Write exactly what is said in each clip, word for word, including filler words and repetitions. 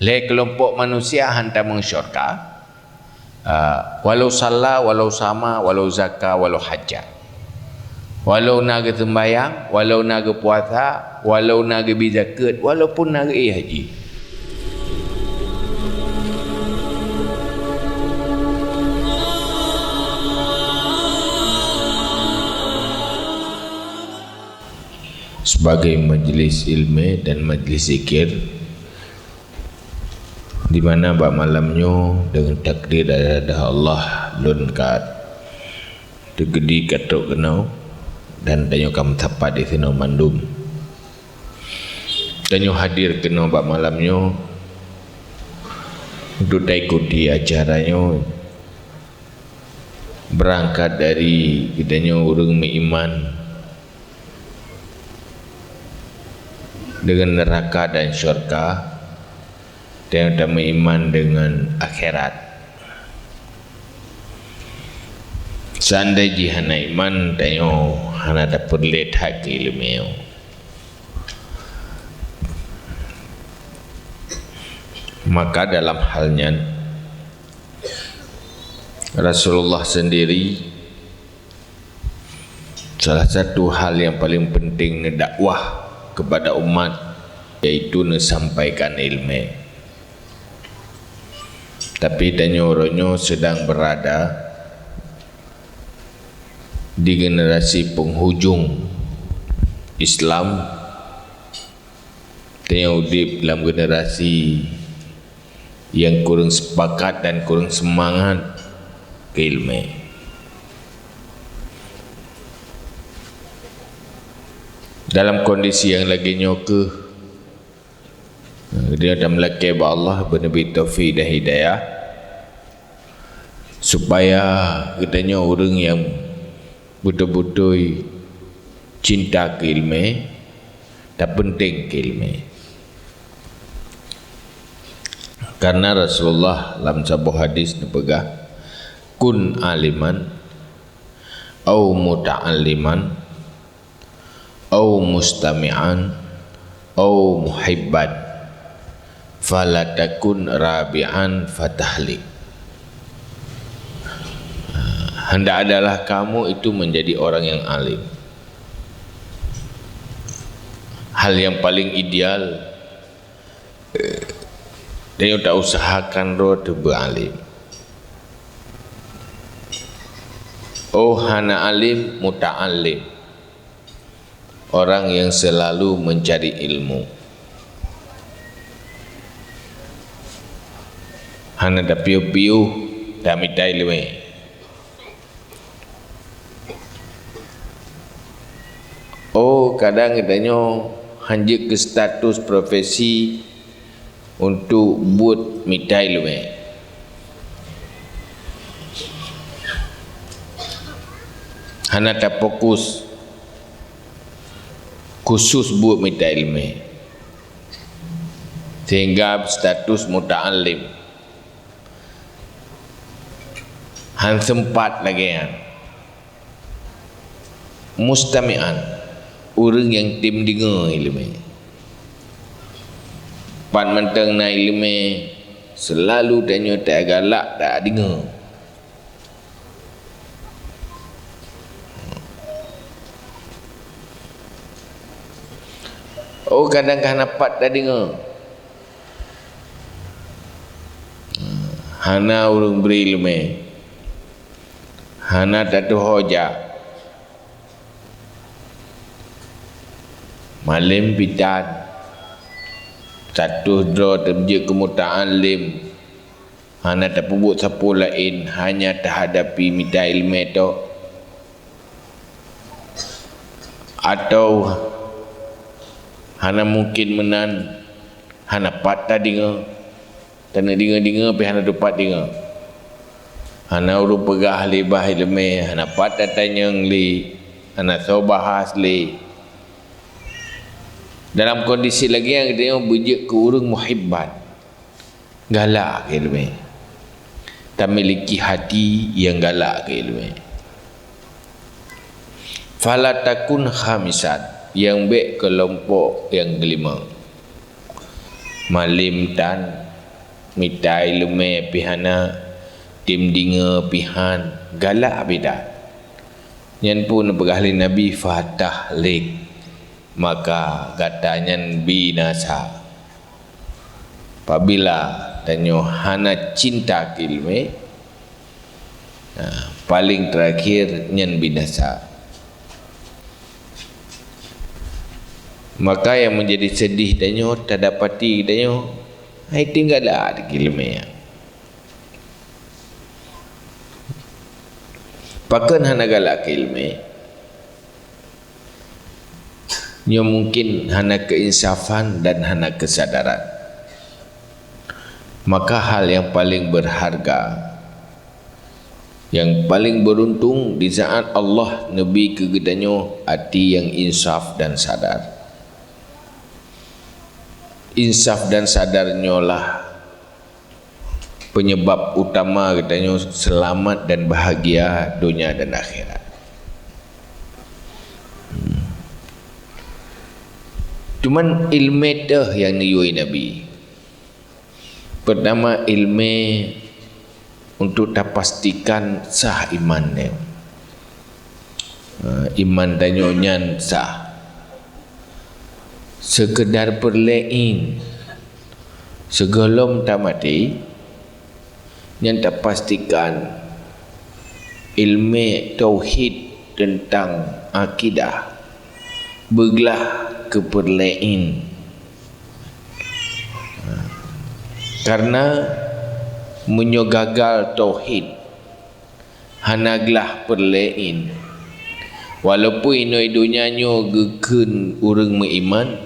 Lhée keulompok manusia han tamong syurga, ah, walau salla, walau sama, walau zaka, walau haja. Walau na geuseumbahyang, walau na geupuasa, walau na geubi zakeuet, walaupun na geuék haji. Sebagai majlis ilmu dan majlis zikir, di mana bak malam nyoe deungon takdir iradah Allah lôn ka teukeudi ka trok keunoe dan tanyoe ka meusapat di sinoe mandum. Tanyoe hadir keunoe bak malam nyoe untuk taikuti acara nyoe beurangkat dari geutanyoe ureuëng meuiman deungon neuraka dan syurga, tanyoe tameuiman deungon akhirat. Seandai jih hana iman, tanyoe hana tapeureulée that keu iéleumé nyoe. Maka dalam hal nyan, Rasulullah sendiri, salah satu hal yang paling penting neudakwah kepada umat, yaitu neusampaikan ilmu. Tapi tanyoe uroe nyoe sedang berada di generasi penghujung Islam, tanyoe udeb lam generasi nyang kureueng sepakat dan kureueng seumangat keu iéleumé. Dalam kondisi nyang lagée nyoe kheueh, dia dan meulakée bak Allah beuneubri taufik dan hidayah, supaya geutanyoe ureuëng nyang beutôi-beutôi cinta keu iéleumé, tapeunteng keu iéleumé. Karena Rasulullah lam saboh hadis neupeugah, "Kun aliman, au muta'alliman, au mustami'an, au muhibban, fala takun rabi'an fatahlik." Hendak adalah kamu itu menjadi orang yang alim. Hal yang paling ideal, eh, tanyoe ta usahakan droe teuh beu alim. Oh hana alim, muta'allim. Orang yang selalu mencari ilmu. Hana tapiôh-piôh tamita iéleumé. Oh, kadang geutanyoe hanjeuet keu status profesi untuk buet mita iéleumé. Hana tafokus khusus buet mita iéleumé, sehingga status muta'allim han seumpat lagée nyan. Mustami'an, ureuëng nyang tem deungoe iéleumé. Pat mantong na iéleumé, seulalu tanyoe tagalak tadeungoe. Oh, kadang ka hana pat tadeungoe. Hana ureuëng bri iéleumé. Hana tatuho jak. Malem pitan, status droe teujeuet keu muta'allim, hana tapeubuet sapeue laén, hanya tahadapi mita iéleumé tok. Atawa hana mungken meunan, hana pat tadeungoe. Taneuk deungoe-deungoe pih hana teupat deungoe. Hana ureuëng peugah lé bah iéleumé, hana pat tatanyong lé, hana soe bahas lé. Dalam kondisi lagée nyan geutanyoe beujeuet keu ureuëng muhibban, galak keu iéleumé. Tamiliki hati nyang galak keu iéleumé. Fala takun khamisan, nyang bék keulompok nyang keulima. Malem tan, Mita iéleumé pih hana, tem deungoe pih han, galak beda. Nyan pih neupeugah lé Nabi, "Fatahlik, maka gata nyan binasa." Apabila tanyoe hana cinta keu iéleumé, nah, paling terakhir nyan binasa. Maka nyang menjadi sedih tanyoe, tadapati tanyoe, hai tinggai dak keu iéleumé nyan. Pakon hana galak keu iéleumé? Nyoe mungkin hana keuinsafan dan hana keusadaran. Maka hal nyang paling berharga, nyang paling beruntung di saat Allah neubi keu geutanyoe até nyang insaf dan sadar. Insaf dan sadar nyoe lah penyebab utama geutanyoe seulamat dan bahagia donya dan akhirat. Hmm. Cuman iéleumé teuh nyang neuyue Nabi. Pertama, iéleumé untuk tapastikan sah iman nyoe. Eh, iman tanyoe nyan sah. Seukeudar peureulée, sigohlom tamaté, nyan tapastikan iéleumé tauhid teuntang akidah beuglah keu peureulée. Karena meunyoe gagal tauhid, hana glah peureulée, walaupun inoe donya nyoe geukheun ureuëng meuiman,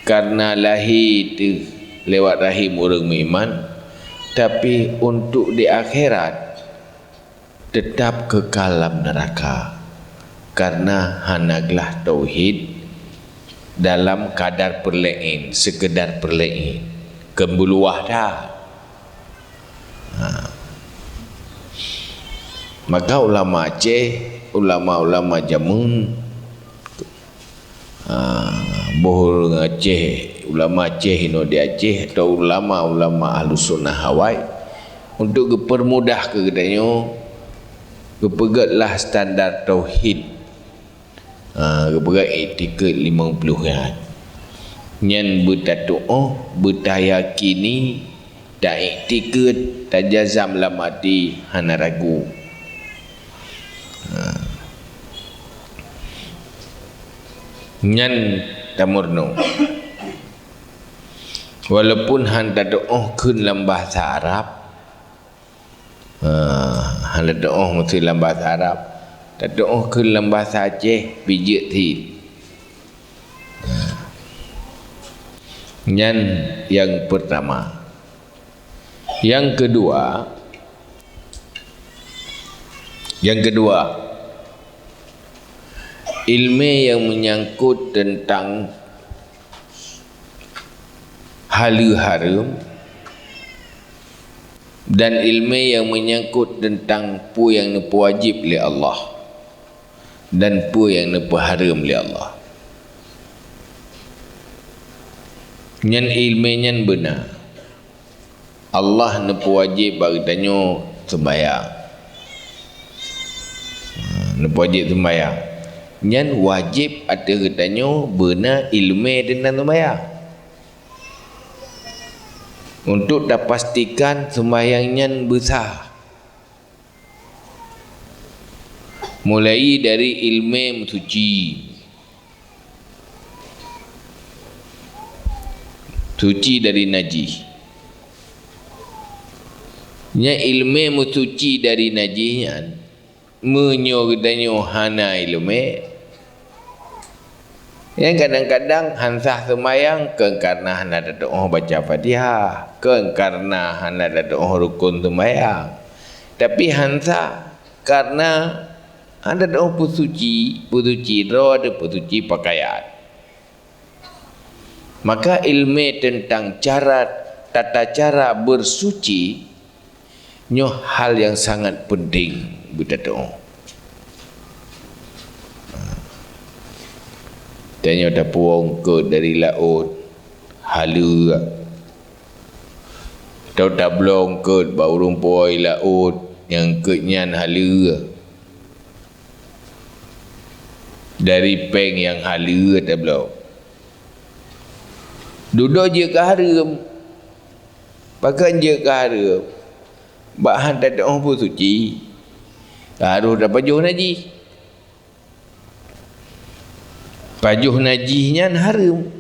karena lahé teuh lewat rahim ureuëng meuiman, tapi untuk di akhirat, teutap keukal lam neuraka, karena hana glah tauhid dalam kadar peureulée, seukeudar peureulée, keu beuluwah that. Ha. Maka ulama Aceh, ulama-ulama jameun, Ah, boh ureuëng Aceh, ulama Aceh inoe di Aceh atau ulama-ulama Ahlussunnah awai, untuk geupeurmudah keu geutanyoe, geupeugét lah standar tauhid. Ah, geupeugét iktikeuet limong ploh nyan. Nyan beutatuoh, beutayakini, taiktikeuet, tajazam lam até, hana ragu. Ha. Nyan tameurunoe. Walaupun han tatuoh kheun lam bahasa Arab, ha, han tatuoh meusti lam bahasa Arab, tatuoh kheun lam bahasa Aceh, pijeuet cit. Ha. Nyan nyang peurtama. Nyang keudua, nyang keudua, iéleumé nyang meunyangkot teuntang haleue hareuem dan iéleumé nyang meunyangkot teuntang peue nyang neupeuwajéb lé Allah dan peue nyang neupeuhareuem lé Allah. Nyan iéleumé nyan beuna. Allah neupeuwajéb bak geutanyoe seumbahyang. Neupeuwajéb seumbahyang. Nyan wajéb ateueh geutanyoe beuna iéleumé teuntang seumbahyang. Untuk tapastikan seumbahyang nyan beusah. Mulai dari iéleumé meusuci. Suci dari najih. Nyan iéleumé meusuci dari najih nyan, meunyoe geutanyoe hana iéleumé, nyan kadang-kadang han sah seumbahyang, kon kareuna hana tatuoh baca Fatihah, kon kareuna hana tatuoh rukon seumbahyang. Tapi han sah kareuna hana tatuoh peusuci, peusuci droe ateueh peusuci peukayan. Maka iéleumé teuntang cara, tata cara beusuci, nyoe hal nyang sangat peunteng beutatuoh. Tanyoe tapuwoe eungkôt dari laôt, haleue, Tau tabloe eungkôt bak ureuëng po i laôt nyang eungkôt nyan haleue. Dari péng nyang haleue tabloe. Dudoe jeuet keu hareuem. Pakon jeuet keu hareuem? Bak han tatu'oh peusuci, harôh tapajoh najih. Pajoh najih nyan hareuem.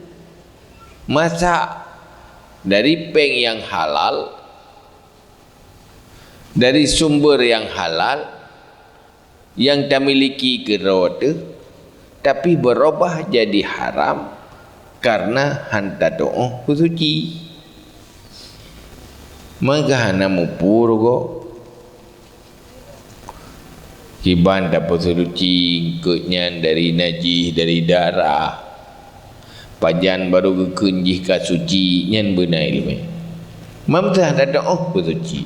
Masak dari péng nyang halal, dari sumber nyang halal, nyang tamiliki keudroe teuh, tapi beurubah jadi haram kareuna han tatu'oh peusuci. Maka hana muphom goe. Kiban tapeusuci eungkôt nyan dari najih, dari darah. Pajan barô geukheun jih ka suci, nyan beuna iéleumé. Mam teuh tatu'oh peusuci.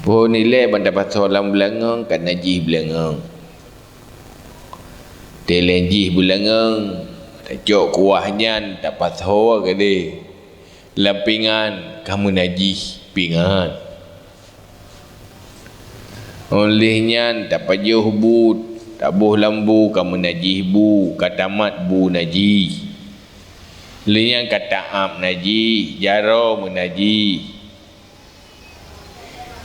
Phon ilée ban tapasoe lam beuleungeung, ka najih beuleungeung. Teuh lheueh jih beuleungeung, tacok kuah nyan, tapasoe keudeh lam pingan, ka meunajih pingan. Óh lheueh nyan tapajoh bu, taboh lam bu, ka meunajih bu, ka tamat bu najih. Lheueh nyan ka taab najih, jaroe meunajih.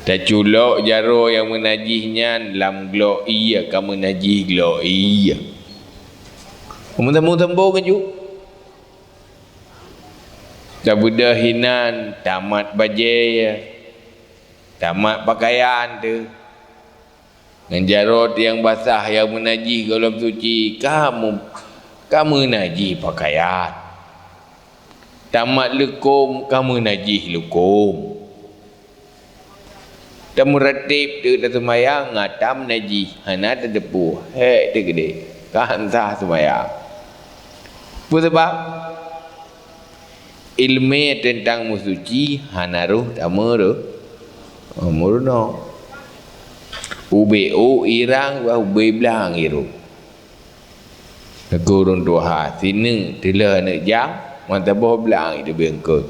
Taculok jaroe nyang meunajih nyan lam glok ié, ka meunajih glok ié. Meusambông-sambông laju. Tabeudôh inan, tamat bajée, tamat peukayan teuh. Ngon jaroe nyang basah nyang meunajih gohlom suci, ka meu-, ka meunajih peukayan. Tamat lukôm, ka meunajih lukôm. Tameuratéb teuk taseumayang, ngon tam najih, hana tateupeue, hék teuh keudeh, ka han sah seumayang. Peue sabab? Iéleumé teuntang meusuci hana rôh tameurunoe. Ubé ôk irang, bah ubé blang irôh. Teungku ureuëng tuha, sineuk teulheueh aneuk jang, mantong boh blang iteubieng keu.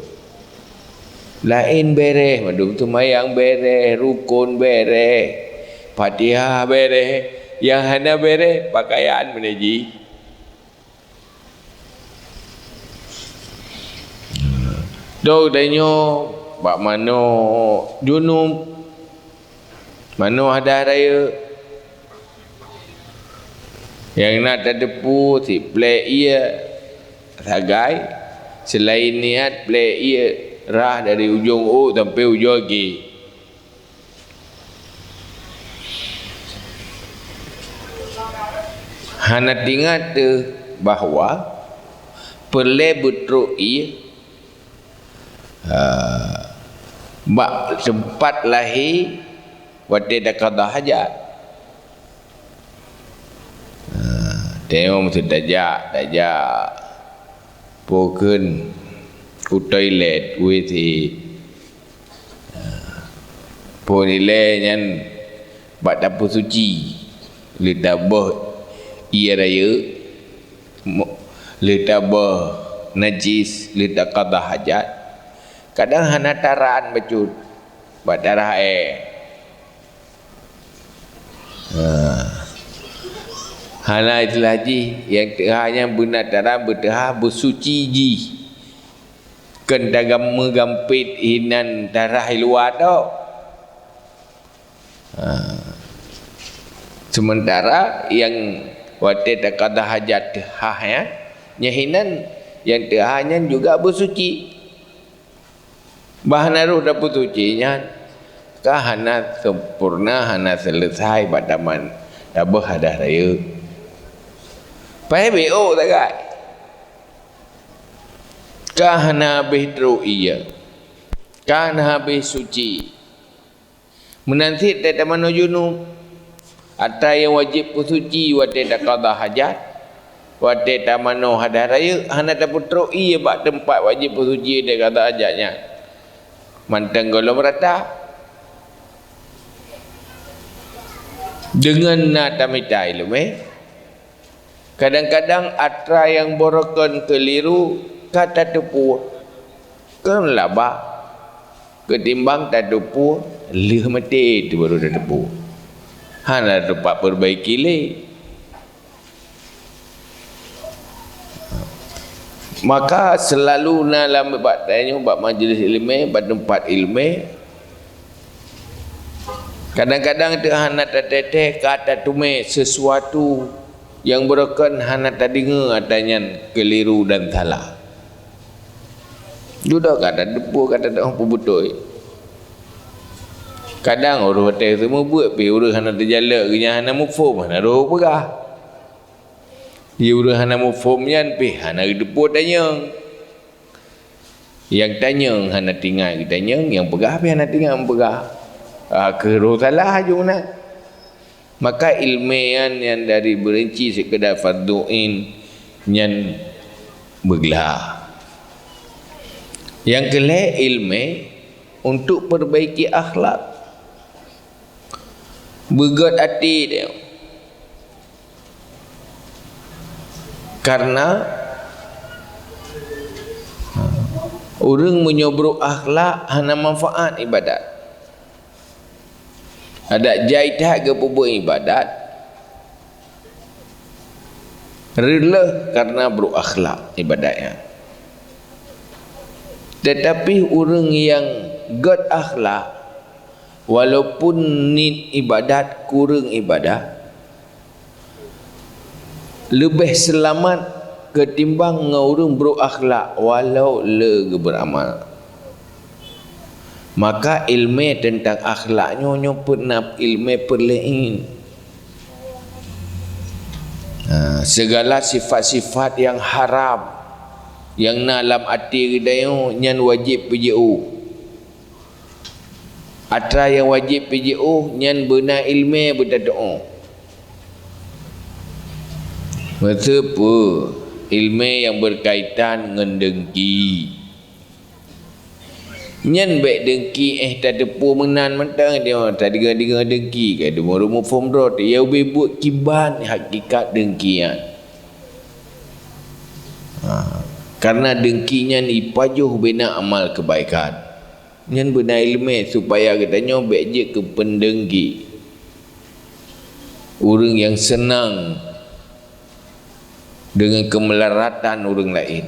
Laén béréh, mandum seumayang béréh, rukon béréh, Fatihah béréh, nyang hana béréh, peukayan meunajih. Dok tanyoe bak manoe junub, manoe hadah rayeuk, nyang na tateupeue siplek ié sagai, seulaén nyan plek ié rhah dari ujong ôk sampoe ujong gée. Hana teuingat teuh bahwa peureulée beutrok ié, ah, bak teumpat lahé watée taqadha hajat. Ah, tanyoe meusti tajak, tajak. Peue kheun u toilet, W C. Phon ilée nyan bak tapeusuci, lheueh taböh ié rayeuk, mo-, lheueh taböh najis, lheueh taqadha hajat. Kadang hana taran bacut bak tarah éh. Ha. Hana istilah jih, nyang teuhah nyan beuna taran beuteuhah beusuci jih. Kön tagameugeumpét hinan tarah i luwa tok. Ha. Seumeuntara nyang watée taqadha hajat teuhah nyan, nyan hinan nyang teuhah nyan juga beusuci. Bah hana rôh tapeusuci nyan, ka hana sempurna, hana seuleusai bak taman taböh hadah rayeuk. Paih bék ôk sagai. Ka hana habéh trok ié, ka hana habéh suci. Meunan cit teutamanoe junub, atra nyang wajéb peusuci watée taqadha hajat, watée tamanoe hadah rayeuk hana tapeutrok ié bak teumpat wajéb peusuci taqadha hajat nyan. Mantong gohlom rata. Deungon na tamita iéleumé, kadang-kadang atra nyang barokon keuliru ka tateupeue. Kan labah. Ketimbang tateupeue, lheueh maté tu baru tateupeue. Hana teumpat perbaiki lé. Maka selalu na lam bak tanyoe, bak majlis ileumé, bak teumpat ileumé, kadang-kadang teuh hana tateupeue ka tateumé sesuatu nyang beureukan hana tadeungoe ata nyan keuliru dan salah. Dudoe ka tateupeue, ka tateupeue beutôi. Kadang ureuëng watée seumeubeuet pih ureuëng hana teujalak, geuhnyan hana muphom, hana rhoh peugah. Di ureuëng hana muphom nyan pih hana geuteupeue tanyong. Nyang tanyong hana teuingat geutanyong, nyang peugah pih hana teuingat meupeugah. Ah, keurôh salah aju meunan. Maka ileumé nyan, nyan dari beurinci seukeudar fardhu ain nyan beuglah. Nyang keulhée ileumé untuk perbaiki akhlak. Beugét até teuh. Karena, ha, ureuëng meunyoe brok akhlak hana manfaat ibadat. Adak jai that geupeubuet ibadat, reuloh karena brok akhlak ibadat nyan. Tetapi ureuëng nyang gét akhlak, walaupun niet ibadat kureueng ibadah, leubeh seulamat keutimbang ngon ureuëng brok akhlak walau le geubeuramal. Maka ileumé teuntang akhlak nyoe, nyoe peuet na ileumé peureulée. Ha, segala sifat-sifat nyang haram nyang na lam até geutanyoe nyan wajéb peujiôh. Atra nyang wajéb peujiôh nyan beuna ileumé beutatu'oh. Meuseupeue ileumé nyang beukaitan ngon deungki. Nyan bék deungki éh tateupeue meunan mantong, tadeungoe-deungoe deungki ka deungoe rumoh phom droe, ya ubé buet kiban hakikat deungki nyan. Ha, karena deungki nyan ipajoh bina amal keubaikan. Nyan beuna ileumé supaya geutanyoe bék jeuet keu pendeungki. Ureuëng nyang seunang deungon keumeularatan ureuëng laén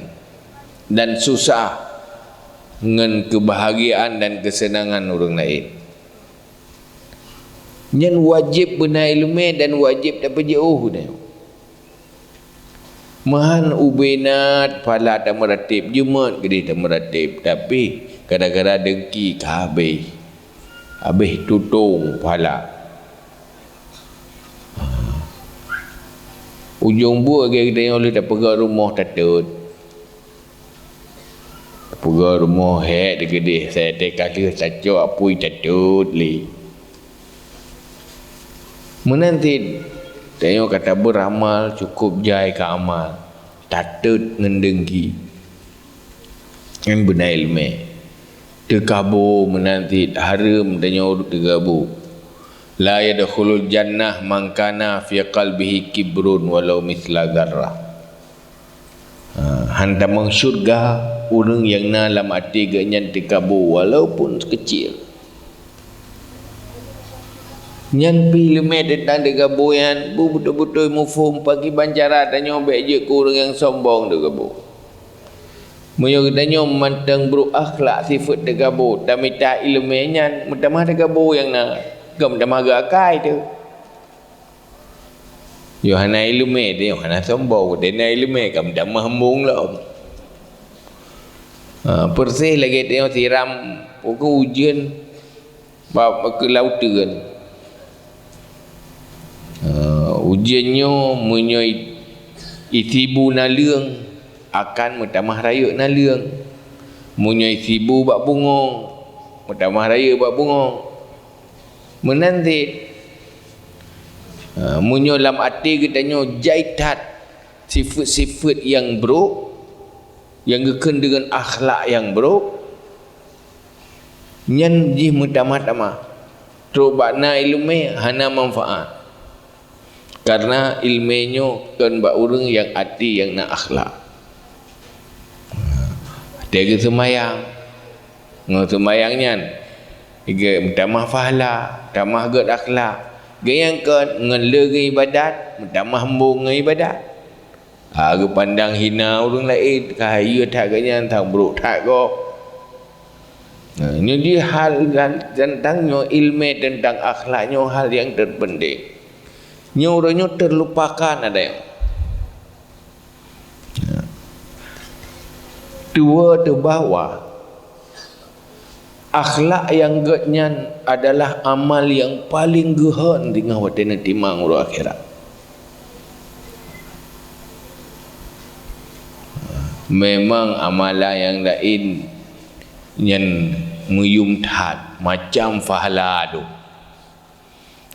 dan susah ngon keubahgiaan dan keuseunangan ureuëng laén. Nyan wajéb beuna ileumé dan wajéb tapeujiôh nyan. Meuhan ubé na phala tameuratéb, jeumöt keudeh tameuratéb, tapi gara-gara deungki ka habéh, habéh tutong phala. Ujong buet lagée geutanyoe lheueh tapeugöt rumoh tatot. Tapeugöt rumoh hék teukeudeh, watée ka lheueh tacok apui tatot lé. Meunan cit, tanyoe ka tabeuramal cukôp jai keu amal, tatot ngon deungki. Nyan beuna ileumé. Teukabo meunan cit hareuem tanyoe teukabo. La yadkhulul jannah man kana fi qalbihi kibrun walau mitsla dzarrah. Ha, han tamong syeuruga ureuëng nyang na lam até geuh nyan teukabo walaupun keucil. Nyan pih ileumé teuntang teukabo nyan beubeutôi-beutôi muphom pakriban cara tanyoe bék jeuet keu ureuëng nyang sombong teukabo. Meunyoe geutanyoe mantong brok akhlak sifeuet teukabo, tamita ileumé nyan meutamah teukabo nyang na, kon meutamah geuakai teuh. Yoh hana ileumé teuh, yoh hana sombong, watée na ileumé ka meutamah embong lom. Ha, persis lagée tanyoe siram, pokok ujeuen bak, bak keulauteuen. Ha, ujeuen nyoe meunyoe i-, isibu naleueng, akan meutamah rayeuk naleueng. Meunyoe isibu bak bungong, meutamah rayeuk bak bungong. Meunan cit, ha, meunyoe lam até geutanyoe jai that sifeuet-sifeuet nyang brok, nyang geukheun deungon akhlak nyang brok, nyan jih meutamah-tamah. Trok bak na ileumé hana manfaat. Karena ileumé nyoe kon bak ureuëng nyang até nyang na akhlak. Watée geuseumayang, Ngon seumayang nyan, geutamah fahla, tamah gét akhlak. Geuh nyang kon ngon le geuibadat, meutamah embong ngon ibadat. Ha, geupandang hina ureuëng laén, ka hayeue that geuh nyan, tan brok that gob. Nah, nyoe jih hal dan tentang nyoe ilmu tentang akhlak nyoe hal yang terpenting. Nyoe ureuëng nyoe terlupakan ada yang. Ya. Dua tu bahwa akhlak nyang gét nyan adalah amal nyang paling geuhon teungoh watée neutimang uroe akhirat. Memang amalan nyang laén nyan meuyum that, macam fahla tu.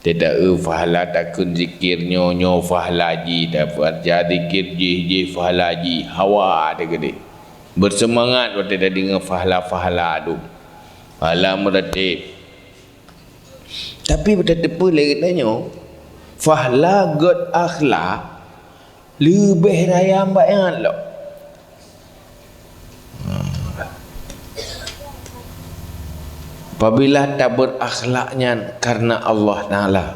Teudaeu fahla takheun zikir nyoe, nyoe fahla jih, tabaca zikir jih, jih fahla jih, hawa teuh keudeh. Beuseumangat watée tadeungoe fahla-fahla dum. Fahla meuratéb. Tapi beutateupeue lé geutanyoe, fahla gét akhlak leubeh raya bak nyan lom. Apabila taberakhlak nyan karena Allah Taala.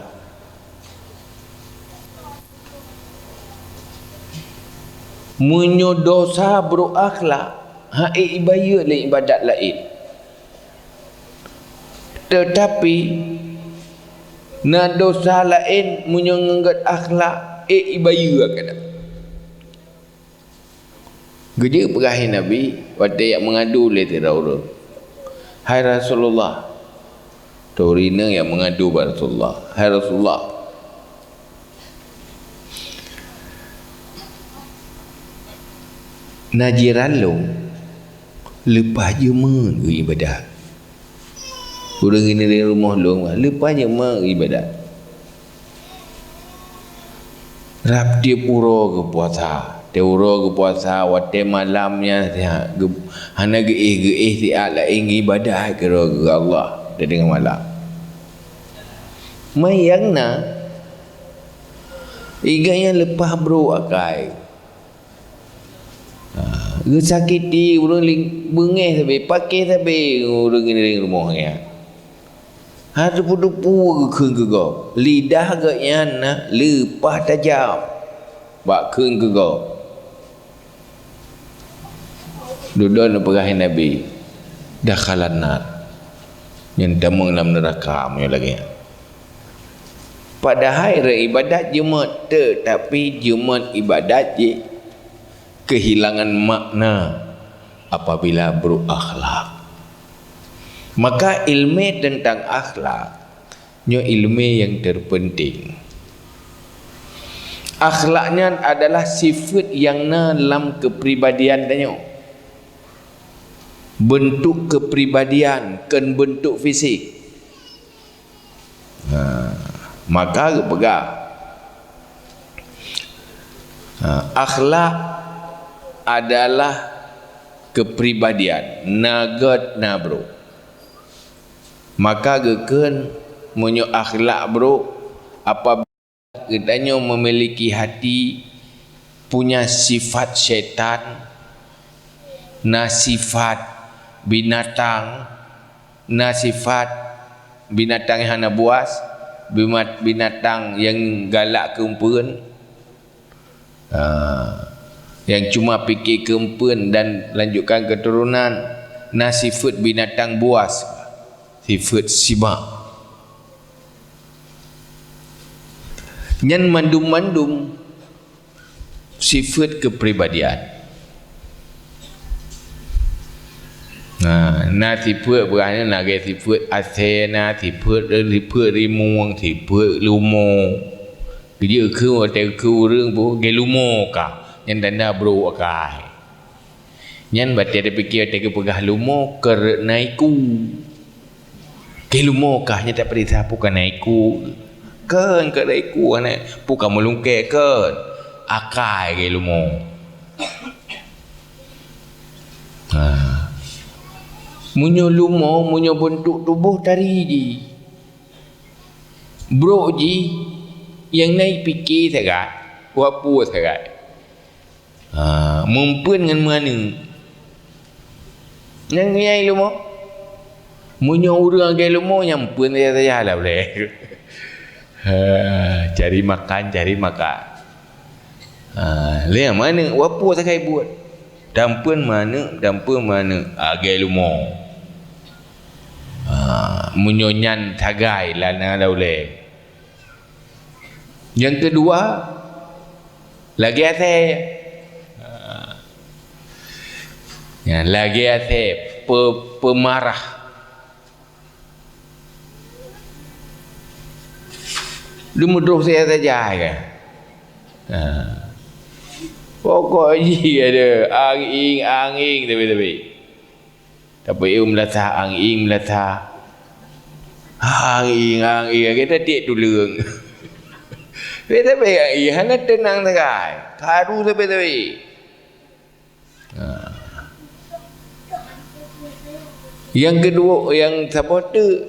Meunyoe dosa brok akhlak, hana ibayeue lé ibadat laén. Teutapi, na dosa laén meunyoe ngon gét akhlak, ék ibayeue keudeh. Geujeuet peugah lé Nabi, watée jak meungadu lé sidroe ureuëng, "Hai Rasulullah," turi nyoe jak meungadu bak Rasulullah, "Hai Rasulullah, na jiran lôn leupah jeumeuen geuibadat. Ureuëng ngieng rumoh lôn leupah jeumeuen geuibadat. Rab tieb uroe geupuasa, tieb uroe geupuasa, watée malam nyan siat, geu-, hana geuéh-geuéh siat laén geuibadat keudroe keu Allah, teungoh malam. Manyang na, iga nyan leupah brok akai." Ha, geusakiti ureuëng ling-, beungéh sabe, paké sabe ureuëng ngieng rumoh nyan. Hana teupeu-teupeu geukheun keu gob. Lidah geuh nyan na leupah tajam bak kheun keu gob. Dudoe neupeugah lé Nabi, "Dakhalan nar." Nyan tamong lam neuraka meunyoe lagée nyan. Padahai reuibadat jeuet, teutapi jeuet ibadat jih kehilangan makna apabila brok akhlak. Maka ilmu tentang akhlak nyoe ilmu nyang terpenting. Akhlak nyan adalah sifat nyang na lam kepribadian tanyoe. Bentuk kepribadian, kon bentuk fisik. Ha, maka geupeugah, ha, akhlak adalah kepribadian, na gét na brok. Maka geukheun meunyoe akhlak brok, apabila geutanyoe memiliki hati, punya sifat syaitan, na sifat binatang, na sifat binatang nyang hana buas, bimat-, binatang nyang galak keu eumpeuen, ah, nyang cuma pike keu eumpeuen dan lanjutkan keuturonan, na sifat binatang buas, sifat sibak. Nyan mandum-mandum sifat kepribadian. Nah, na sifat beurani, na lagée sifat asée, na sifat, sifat rimueng, sifat lumo. Geujeuet keu watée keu ureuëng bu, geuh lumo ka, nyan tanda brok akai. Nyan batée tapike watée geupeugah lumo, keureuna iku. Geuh lumo kah nyan tapeuriksa peue ka na iku. Kon keureuna iku, hana peue ka meulungkée kon. Akai geuh lumo. Ha. Meunyoe lumo, meunyoe beuntuk tuboh tari jih. Brok jih nyang na pike sagai, wapue sagai. Ha, meumpeuen ngon meuaneuk. Nyang ngieng lumo. Meunyoe ureuëng agée leumo, nyang peuen saja-saja lah boleh. Ha, cari makan, cari makan. Ha, lé maneuëk, wapu sagai buet. Tampeuen maneuëk, tampeuen maneuëk, agée leumo. Ha, meunyoe nyan sagai lah na lah ulée. Nyang keudua, lagée asée. Ha. Nyan lagée asée pe-, pemarah. Leumeudroh saja-saja kan. Ha. Pokok jih ada ang-ing, ang-ing, tapi-tapi. Tapi eu meulasa, ang-ing meulasa. Ang-ing, ang-ing, kita tiek tuleueng. Tapi-tapi ang-ing hana teunang sagai. Karu tapi-tapi. Ha. Nyang keudua, nyang saboh teuk.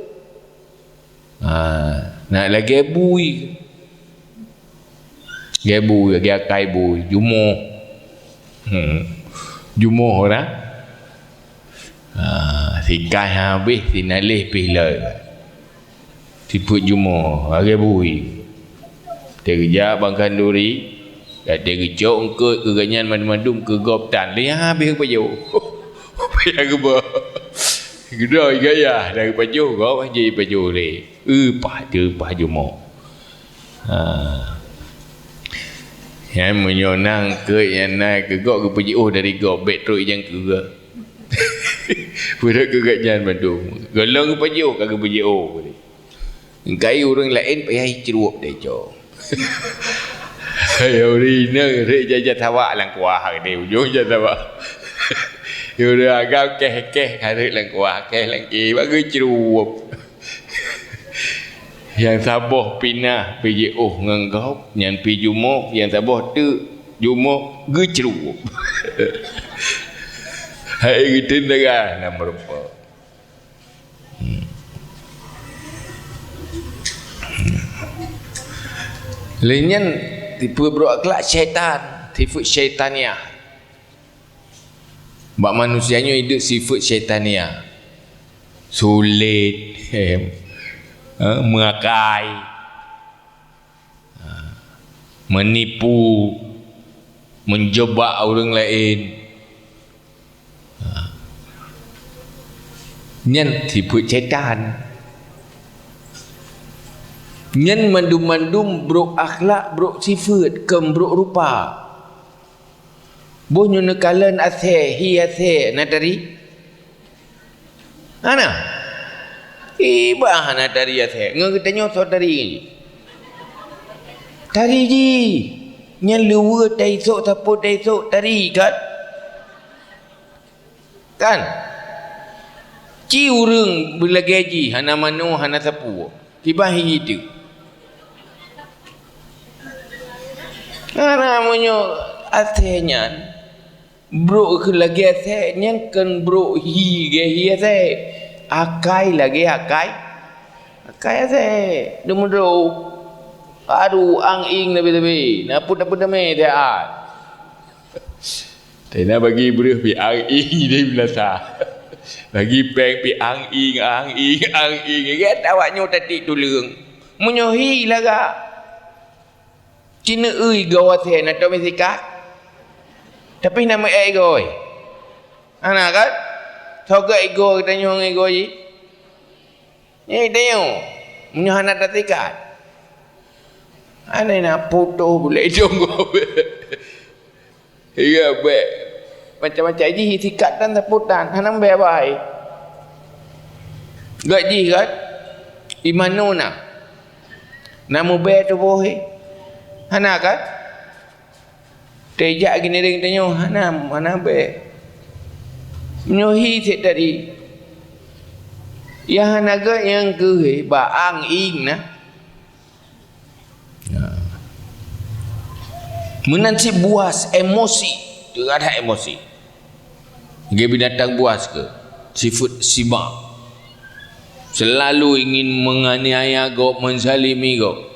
Ha, nak lagée bui. Lagée bui, lagée akai bui, jumoh. Hmm. Jumoh orang. Ha, sikai habéh, sinaleh pih lé. Sifeuet jumoh, agée bui. Teugeujak bang khanduri, watée geucok eungkôt keu gobnyan mandum-mandum keu gob tan, lé habéh geupajoh. Payah geuba. Geudoe gaya, dah geupajoh gob, jeuet pajoh lé. Eu pah, eu pah jumoh. Ha. Nyan meunyoe na eungkôt nyang na keu gob geupeujiôh dari gob, bék trok ijang keu geuh. Peureut keu gobnyan mandum. Gohlom geupajoh ka geupeujiôh. Engkai ureuëng laén payah icrueb deh, cok. Ya ureuëng inong rhek jajah tawak lam kuah geude, ujong jajah tawak. Ya ureuëng agam keh-keh ka rhek lam kuah, keh lam keh, bak geucrueb. Nyang saboh pinah pih jiôh ngon gob, nyan pih jumoh, nyang saboh teuk jumoh geucrueb. Hai geuteun dara na meurumpok. Hmm. Lé nyan tipe brok akhlak syaitan, sifeuet syaitaniah. Bak manusia nyoe iduek sifeuet syaitaniah. Sulet, eh, meuakai. Ha, meunipu, meujebak ureuëng laén. Ha. Nyan sifeuet syaitan. Nyan mandum-mandum brok akhlak, brok sifeuet, kon brok rupa. Boh nyoe neukalon asée, hi asée, na tari? Hana. Iba hana tari asée. Ngon geutanyoe soe tari? Tari jih. Nyan luweue taisok, sapeue taisok, tari kan? Kan? Ci ureuëng beulagée jih, hana manoe, hana sapeue. Kiban hi teuk. Karena meunyoe asée nyan, brok keu lagée asée nyan kon brok hi lagée hi asée. Akai lagée akai, akai asée. Deumudro. Aduh, ang-ing nabi-nabi. Naput-naput damé siat. Tena bagi breuh pi ang-ing di beulasa. Bagi péng pi ang-ing, ang-ing, ang-ing. Gata awak nyoe tatik tuleueng. Meunyoe hi lagak. Cina ui goe watée na tomi sikat. Tapi nama ék goe. Ana kan? Sogat igoe geutanyoe ngon igoe jih. Nyan tanyoe, meunyoe hana tasikat. Anai na putôh bulée idong gob. Iya, bék. Macam-macam jih sikat dan saputan, hana mubée bai. Gét jih kan? Imanoe na. Na mubée tuboh he. Hana kan? Teujak geuneureng tanyoe hana, hana bék. Meunyoe hi cit tadi. Nyang hana gét nyang keuhai bak ang-ing na. Nah. Meunan cit buas, emosi. Teuga that emosi. Lagée binatang buas keu sifeuet sima. Selalu ingin menganiaya gob, menzalimi gob.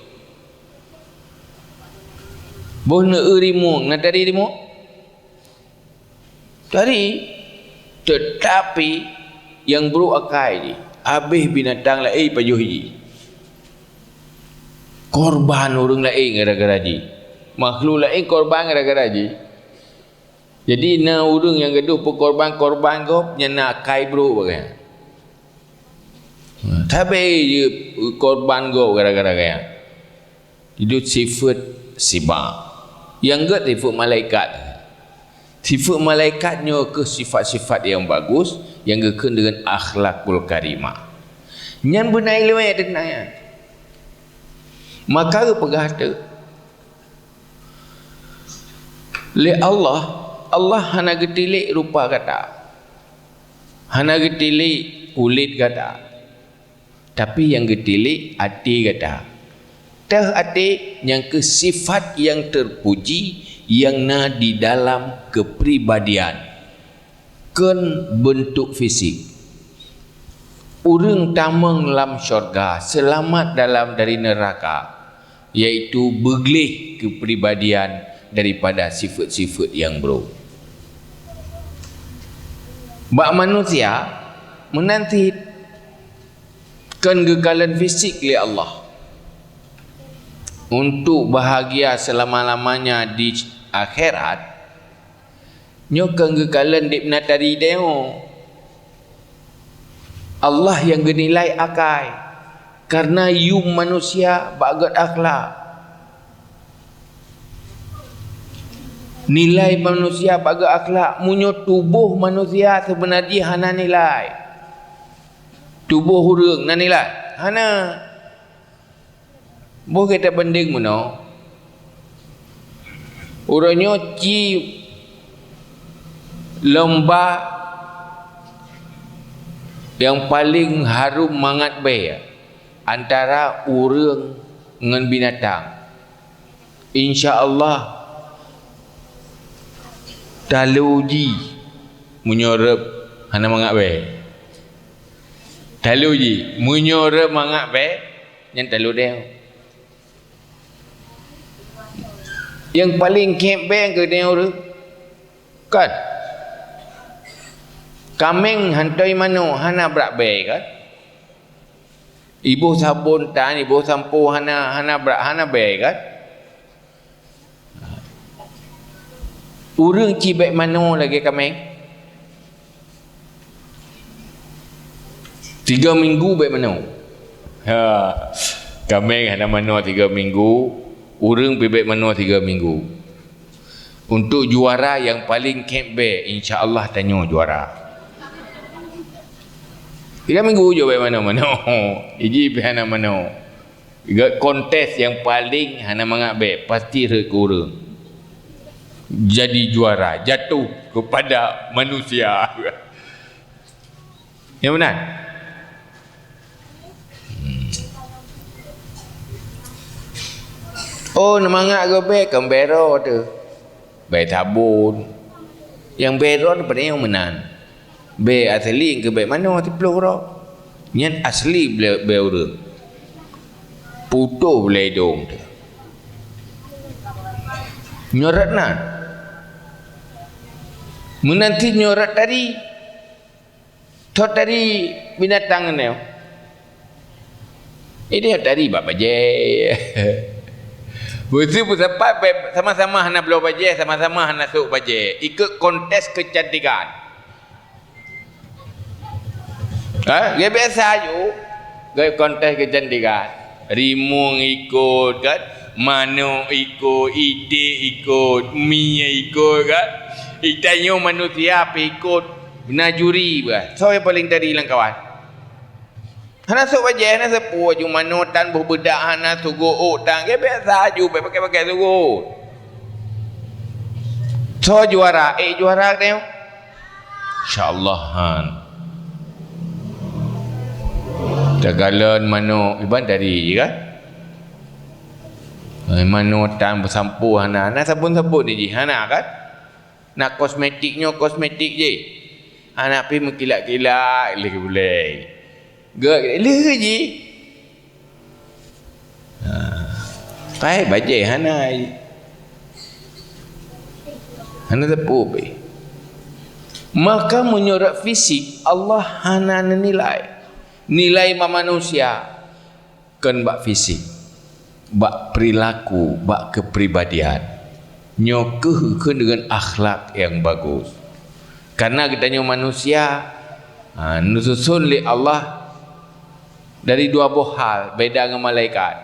Boh neu-eu rimueng, na tari rimueng? Tari, tetapi nyang brok akai jih. Habéh binatang laén pajoh jih. Korban ureuëng laén gara-gara jih. Makhluk laén korban gara-gara jih. Jadi na ureuëng nyang gadôh peukorban-korban gob nyan na akai brôk bak gobnyan. Sabé jih korban gob gara-gara gobnyan. Itu sifat sibak. Nyang gét sifat malaikat. Sifat malaikat nyoe keuh sifat-sifat nyang bagus nyang geukheun deungon akhlakul karimah. Nyan beuna ileumèe teuntang nyan. Maka geupeugah teuk lé Allah, Allah hana geutilék rupa gata. Hana geutilék kulét gata. Tapi nyang geutilék até gata. Teuh até nyang keuh sifat nyang teupuji nyang na di dalam keupribadian, kon beuntuk fisik. Ureuëng tamong lam syurga seulamat dalam dari neuraka, yaitu beugleh keupribadian daripada sifat-sifat nyang brôk. Bak manusia meunan cit. Kon geukalon fisik lé Allah. Untuk bahagia selama-lamanya di akhirat, nyoe kon geukalon deb na tari deungoe. Allah nyang geunilai akai, karena yum manusia bak gét akhlak. Nilai manusia bak gét akhlak, meunyoe tuboh manusia seubeuna jih hana nilai. Tuboh ureuëng na nilai? Hana. Boh gata bandeng meunoe. Uroe nyoe ci lomba nyang paleng harôm mangat bèe antara ureuëng ngon binatang. Insya Allah, talo jih meunyoe reuëb hana mangat bèe. Talo jih, meunyoe reuëb mangat bèe, nyan talo deungoe. Nyang paleng khép bèe keu deungoe reuëb. Kan? Kaméng hantom manoe hana brat bèe, kan? Iboh sabon tan, iboh sampo hana, hana brat, hana bèe, kan? Ureuëng ci bèk manoe lagèe kaméng. Tiga minggu bèk manoe. Ha, kaméng hana manoe tiga minggu, ureuëng pih bèk manoe tiga minggu. Untuk juara nyang paleng khép bèe, insya Allah tanyoe juara. Tiga minggu jok bèk manoe-manoe. Iji pih hana manoe. Gét kontes nyang paleng hana mangat bèe, pasti rhot keu ureuëng. Jadi juara, jatuh kepada manusia. Nyang meunan? Hmm. Oh, neumangat gob bèe kon bèe droe teuh. Bèe sabon. Nyang bèe droe teuh padahai nyang meunan. Bèe asli keu bèe manoe siplôh droe. Nyan asli bèe, bèe ureuëng. Putôh bulèe idông teuh. Nyoe rot nan. Meunan cit nyoe rot tadi. Thot tadi binatang nyoe. Ini tadi bak bajèe. Beutôi peusapat bèe sama-sama hana bloe bajèe, sama-sama hana sôk bajèe. Ikôt kontes keucantikan. Ha? Gét biasa ju. Gét kontes keucantikan. Rimueng ikôt kan, manok ikôt, iték ikôt, mie ikôt kan. Itanyoe manusia pih ikôt. Na juri bah. Soe nyang paleng tadi lam kawan? Hana sôk bajèe, hana sapeue, aju manoe tan boh beudak hana, sugoe ôk tan, gét biasa aju bèk pakai-pakai sugoe. Soe juara? Eh, juara teuh. Insya Allah han. Takalon manoe iban tadi jih kan. Eh, manoe tan beusampo hana, na sabon-sabon jih hana kan. Na kosmetik nyoe kosmetik jih. Hana pih meukilat-kilat lé bulèe. Gét lheueh jih. Ha. Pai bajèe hana. Hana teupeu pih. Maka meunyoe rot fisik Allah hana neunilai. Nilai ma-, manusia kon bak fisik, bak perilaku, bak kepribadian. Nyoe keuh kheun deungon akhlak nyang bagus. Karena geutanyoe manusia, ha, neususon lé Allah dari dua boh hal, beda ngon malaikat.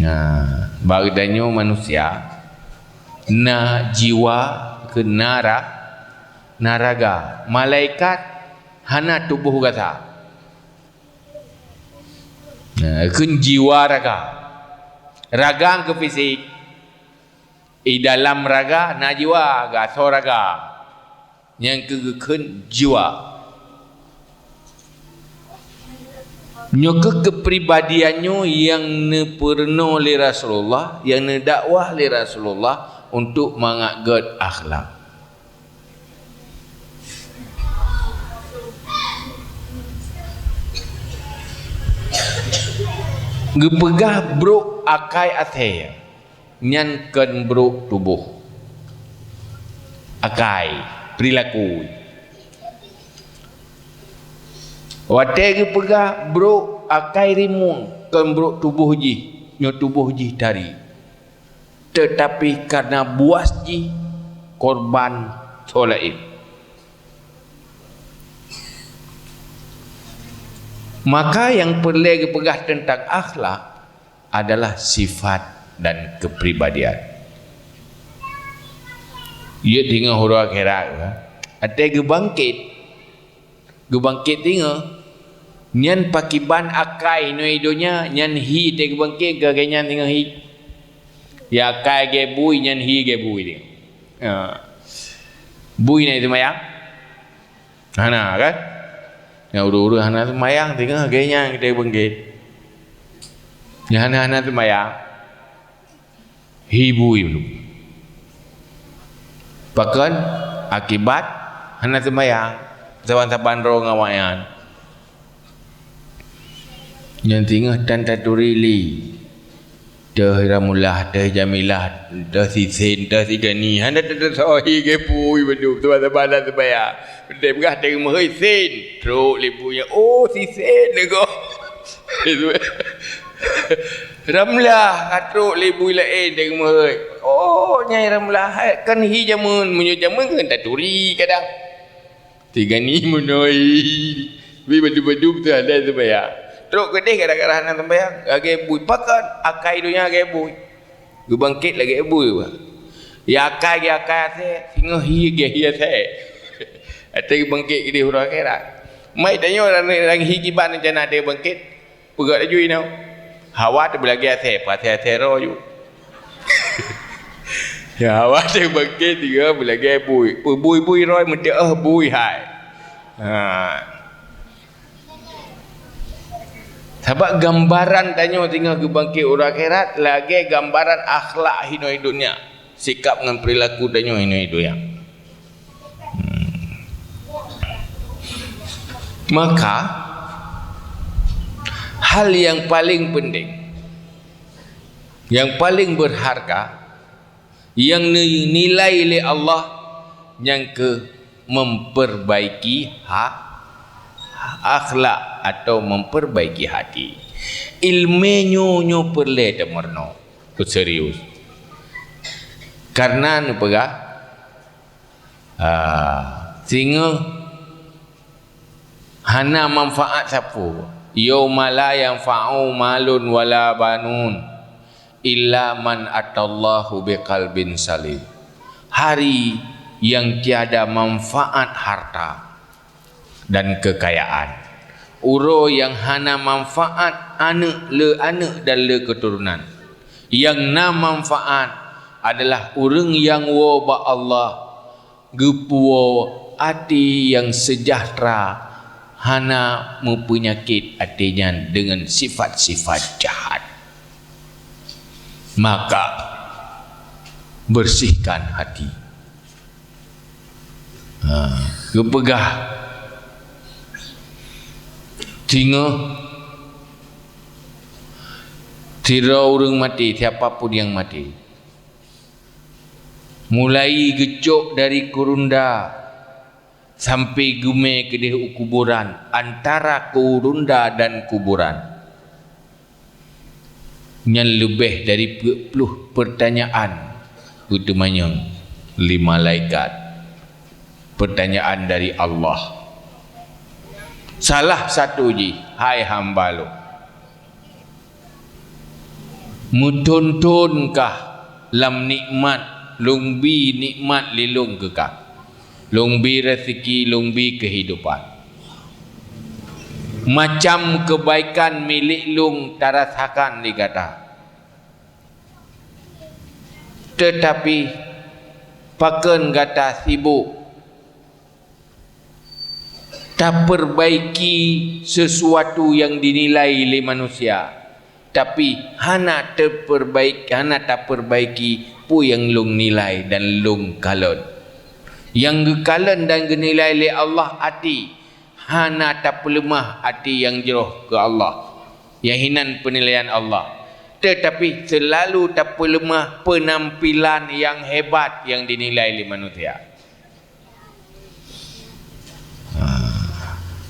Nah, bak geutanyoe manusia, na jiwa, keu na ra-, na raga. Malaikat hana tuboh gata. Nah, kheun jiwa raga. Raga keu fisik. Di dalam raga na jiwa, gasoe raga. Nyang keu geukheun jiwa. Nyoe keuh kepribadian nyoe nyang neupeurunoe lé Rasulullah, nyang neudakwah lé Rasulullah untuk mangat gét akhlak. Geupeugah brok akai asée. Nyan kon brok tuboh. Akai, perilaku. Watée geupeugah brok akai rimueng, kon brok tuboh jih, nyoe tuboh jih tari. Teutapi kareuna buas jih korban soe laén. Maka nyang peureulée geupeugah teuntang akhlak, adalah sifat dan kepribadian. Jeuet singoh uroe akhirat, watée geubangkét, geubangkét singoh, nyan pakiban akai inoe donya, nyan hi teuh geubangkét, keu lagée nyan singoh hi. Ya akai lagée bui, nyan hi lagée bui singoh. Ha. Bui na seumayang? Hana kan? Nyang ureuëng-ureuëng hana seumayang, singoh lagée nyan kita beungkét. Nyang hana-hana seumayang, hi bui. Pakon? Akibat hana seumayang, saban-saban droe ngon awaknyan. Nyan singoh tan taturi lé. Teuh Ramlah, teuh Jamilah, teuh si Sen, teuh si Gani. Hana teuh-teuh soe hi lagée bui bandum, teuma saban-saban seumayang. Teupeugah teuh meuhôi Sen, trok lé bui nyan. Oh, si Sen lé goe. Ramlah, ka trok lé bui laén teuh meuhôi. Oh, nyai Ramlah, hai, kan hi jameun, meunyoe jameun kan taturi kadang. Si Gani meunoe, bri bandum-bandum teuh hana seumayang. Trok keudeh gara-gara hana seumayang, lagée bui. Pakon? Akai donya lagée bui. Geubangkét lagée bui, bah. Ya akai, ya akai asée, singoh hi, lagée hi asée. Watée geubangkét keudeh uroe akhirat. Mai tanyoe ureuëng hi kiban rencana watée geubangkét. Peugah laju inoe. Hawa teuh beulagée asée, peue asée-asée roh ju. Ya, hawa teuh bangkét tiga beulagée bui. Peue bui-bui roh meuteuoh bui hai. Ha. Sabab gambaran tanyoe singoh geubangkét uroe akhirat lagée gambaran akhlak hinoe donya. Sikap ngon perilaku tanyoe hinoe donya. Hmm. Maka, hal nyang paleng penting, nyang paleng berharga, nyang nilai lé Allah, nyang keu memperbaiki ha-, akhlak atau memperbaiki hati. Ileumé nyoe, nyoe peureulée tameurunoe, serius. Karena neupeugah, Ah, singoh hana manfaat sapeue. Yauma la yanfa'u malun wala banun illa man atallaha biqalbin salim. Hari yang tiada manfaat harta dan kekayaan. Uroe nyang hana manfaat aneuëk le aneuëk dan le keuturonan. Nyang na manfaat adalah ureuëng nyang woe bak Allah, geupuwoe até nyang seujahteura, hana meupeunyakét até nyan deungon sifat-sifat jahat. Maka, bersihkan hati. Ha, geupeugah, singoh sidroe ureuëng maté, siapa pun nyang maté, mulai geucok dari kurunda, sampai geumé keudeh u kuburan, antara kurunda dan kuburan. Nyan leubeh dari peuet ploh peurtanyaan geuteumanyong lé malaikat. Peurtanyaan dari Allah. Salah satu jih, hai hamba Lôn, meuthon-thon kah lam nikmat, Lôn bi nikmat lé Lôn keu kah? Lôn bi raseuki, Lôn bi keuhidopan. Macam keubaikan milék Lôn tarasakan di gata. Teutapi, pakon gata sibok tapeurbaiki sesuatu nyang dinilai lé manusia, tapi hana tapeurbaik-, hana tapeurbaiki peue nyang Lôn nilai dan Lôn kalon. Nyang geukalon dan geunilai lé Allah até, hana tapeuleumah até nyang jroh keu Allah, nyang hinan peunilaian Allah, teutapi seulalu tapeuleumah peunampilan nyang hebat nyang dinilai lé manusia. Ha.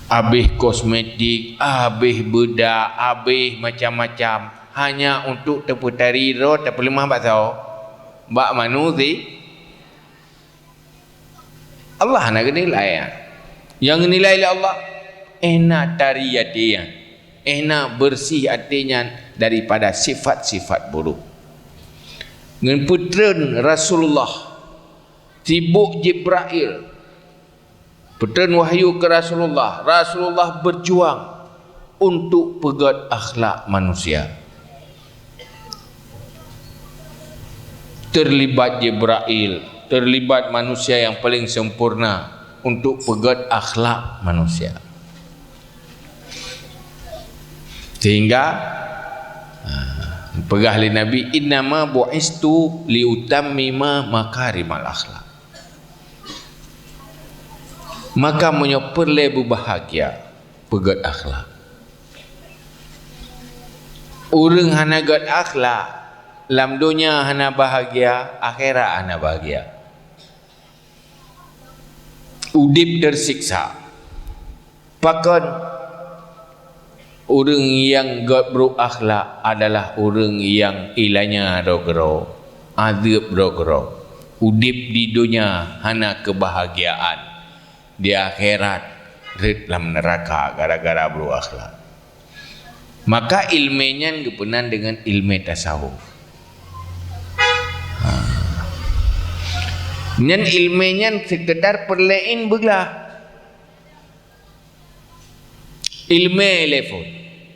Abéh kosmetik, abéh beudak, abéh macam-macam, hanya untuk tapeutari droe, tapeuleumah bak soe? Bak manusia. Allah hana geunilai nyan. Nyang geunilai lé Allah, éh na tari até nyan, éh na beureuséh até nyan daripada sifat-sifat buruk. Ngon peutreun Rasulullah, sibok Jibrail, peutreun wahyu keu Rasulullah. Rasulullah beujuang untuk peugét akhlak manusia. Teulibat Jibrail, teulibat manusia nyang paleng sempurna untuk peugét akhlak manusia. Sehingga, ha, peugah lé Nabi, "Innama bu'istu liutammima makarimal akhlak." Maka meunyoe peureulée beubahgia, peugét akhlak. Ureuëng hana gét akhlak, lam donya hana bahgia, akhirat hana bahgia. Udeb teusiksa. Pakon? Ureuëng nyang gét brok akhlak adalah ureuëng nyang ilanya droe keudroe, azeueb droe keudroe. Udeb di donya hana keubahgiaan, di akhirat rhot lam neuraka gara-gara brok akhlak. Maka iéleumé nyan geupeunan deungon iéleumé tasawuf. Ha. Nyan iéleumé nyan seukeudar peureulee beuglah. Iéleumé lé phon.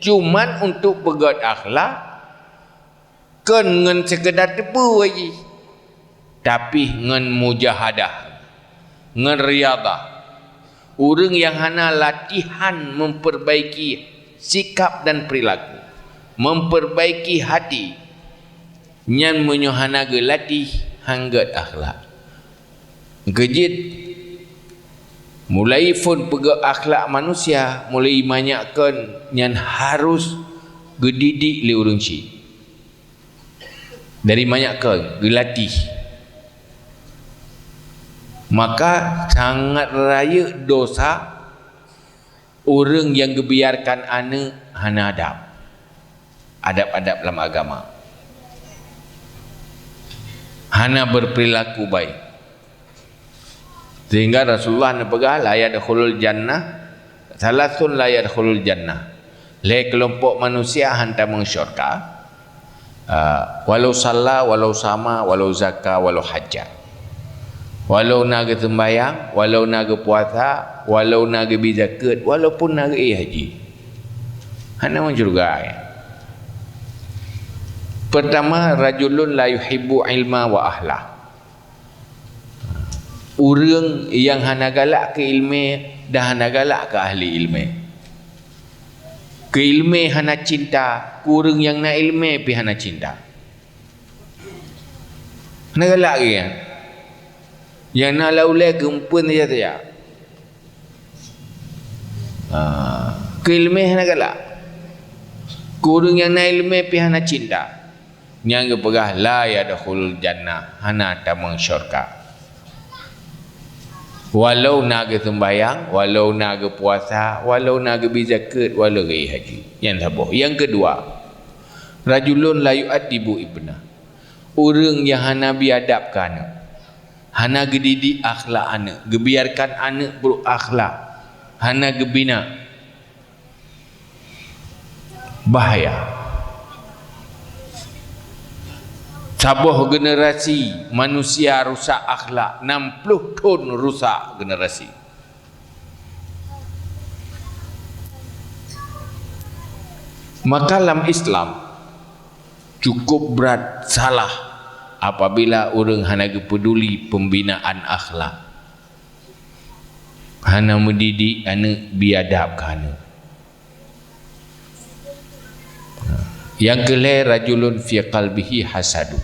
Cuman untuk peugét akhlak, kon ngon seukeudar teupeue jih, tapi ngon mujahadah, ngon riadah. Ureuëng nyang hana latihan memperbaiki sikap dan perilaku, memperbaiki hati, nyan meunyoe hana geulatéh, han gét akhlak. Keujeuet, mulai phon peugét akhlak manusia, mulai manyak kon nyan harus geudidik lé ureuëng chik. Dari manyak kon, geulatih. Maka sangat rayeuk dosa ureuëng nyang geubiarkan aneuëk hana adab. Adab-adab lam agama. Hana berperilaku baik. Sehingga Rasulullah neupeugah, "La yadkhulul jannah, salasun la yadkhulul jannah." Lhée keulompok manusia han tamong syurga, ah, walau salla, walau sama, walau zaka, walau hajja. Walau na geuseumbahyang, walau na geupuasa, walau na geubi zakeuet, walaupun na geuék haji. Han tamong syurga, ya. Pertama, rajulun la yuhibbu ilma wa ahlah. Ureuëng nyang hana galak keu iéleumé dan hana galak keu ahli iéleumé. Keu iéleumé hana cinta, keu ureuëng nyang na iéleumé pih hana cinta. Hana galak lagée nyan. Nyang na lam ulée geumeupeuen saja-saja. Ha, keu iéleumé hana galak. Keu ureuëng nyang na iéleumé pih hana cinta. Nyang geupeugah, "La yadkhulul jannah," hana tamong syurga. Walau na geuseumbahyang, walau na geupuasa, walau na geubi zakeuet, walau geuék haji. Nyan saboh. Nyang keudua, rajulun la yu'addibu ibnah. Ureuëng nyang hana bi adab keu aneuëk. Hana geudidik akhlak aneuëk, geubiarkan aneuëk brok akhlak, hana geubina. Bahaya. Saboh generasi manusia rusak akhlak, enam puluh thon rusak generasi. Maka lam Islam, cukup brat salah apabila ureuëng hana geupeuduli pembinaan akhlak. Hana meudidik aneuëk, bi adab keu aneuëk. Nyang keulhée, rajulun fi qalbihi hasadun.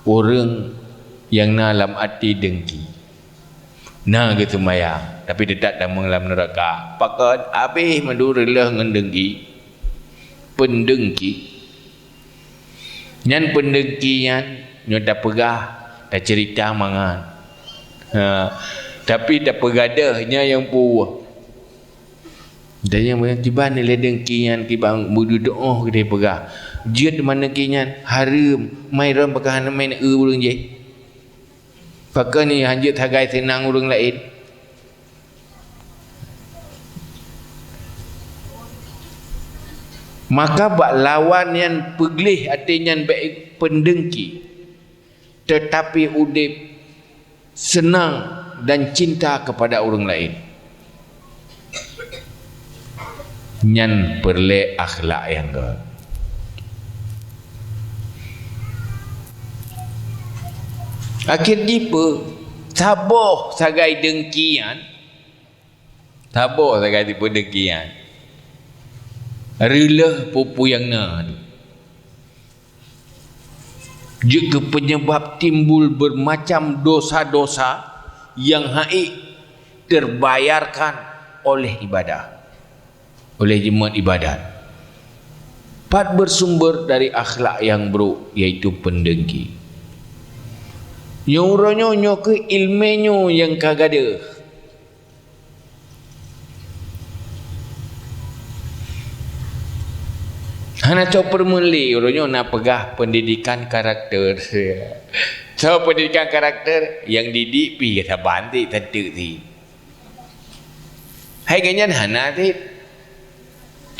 Ureuëng nyang na lam até dengki. Na geuseumbahyang, tapi teutap tamong lam neuraka. Pakon? Habéh mandum reuloh ngon dengki. Peundengki. Nyan peundengki nyan, nyoe tapeugah, taceurita mangat. Ha, tapi tapeugadôh nyan nyang puwoh. Dan nyang kiban lé dengki nyan, kiban meududoh geude peugah, "Jeuet maneuki nyan hareuem, mai ron pakon hana meu'en eu ureuëng jéh." Pakon nyoe hanjeuet sagai seunang ureuëng laén. Maka bak lawan nyan peugleh até nyan bék peundengki, teutapi udeb seunang dan cinta keupada ureuëng laén. Nyan peureulée akhlak nyang gét. Akhé jih peue? Saboh sagai dengki nyan, saboh sagai tipe dengki nyan, reuloh peue-peue nyang na. Jeuet keu peunyeubab timbul beureumacam dosa-dosa nyang haiek teubayarkan oleh ibadah, oleh jimat ibadat. Pat beusumber dari akhlak nyang brok, yaitu peundengki. Nyoe uroe nyoe, nyoe kheueh iéleumé nyoe nyang ka gadôh. Hana cok peureumeun lé, uroe nyoe na peugah peundidikan karakter. Cok peundidikan karakter, nyang didik pih saban teuk, teunteuk teuk. Hai geuh nyan hana teuk.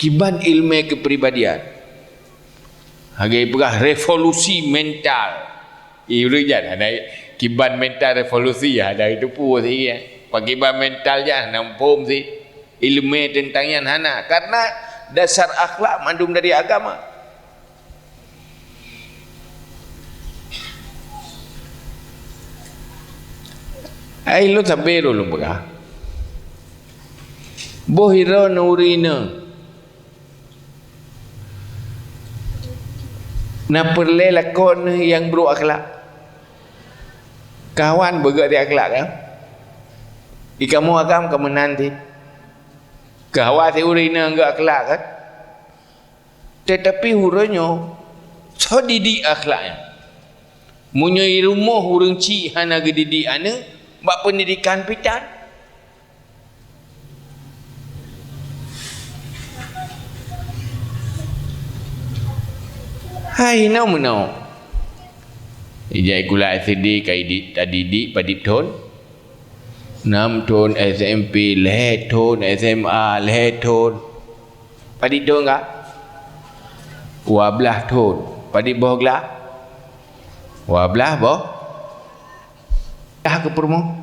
Kiban iéleumé keupribadian. Hana peugah revolusi mental. Ih, ureuëng nyan hana kiban mental revolusi, hana geuteupeue sih, ya. Pakiban mental nyan hana muphom sih. Iéleumé teuntang nyan hana. Karena dasar akhlak mandum dari agama. Ai lôn sabe lôn peugah. Boh iro nuri neu. Na peureulée lakoe neuh nyang brok akhlak. Kawan beugét di akhlak, kan? Di kamoe agam ka meunan cit. Kawan si ureuëng nyang gét akhlak, kan? Teutapi uroe nyoe, soe didik akhlak nyan? Meunyoe i rumoh ureuëng chik hana geudidik aneuëk, bak peundidikan pih tan. Hai, hinoe meunoe. Ijak sikula S D ka idi-, tadidik padub thon? Nam thon S M P, lhée thon S M A, lhée thon. Padub thon ka? Dua blaih thon. Padub boh glah? Dua blaih boh. Dah keu peurumoh.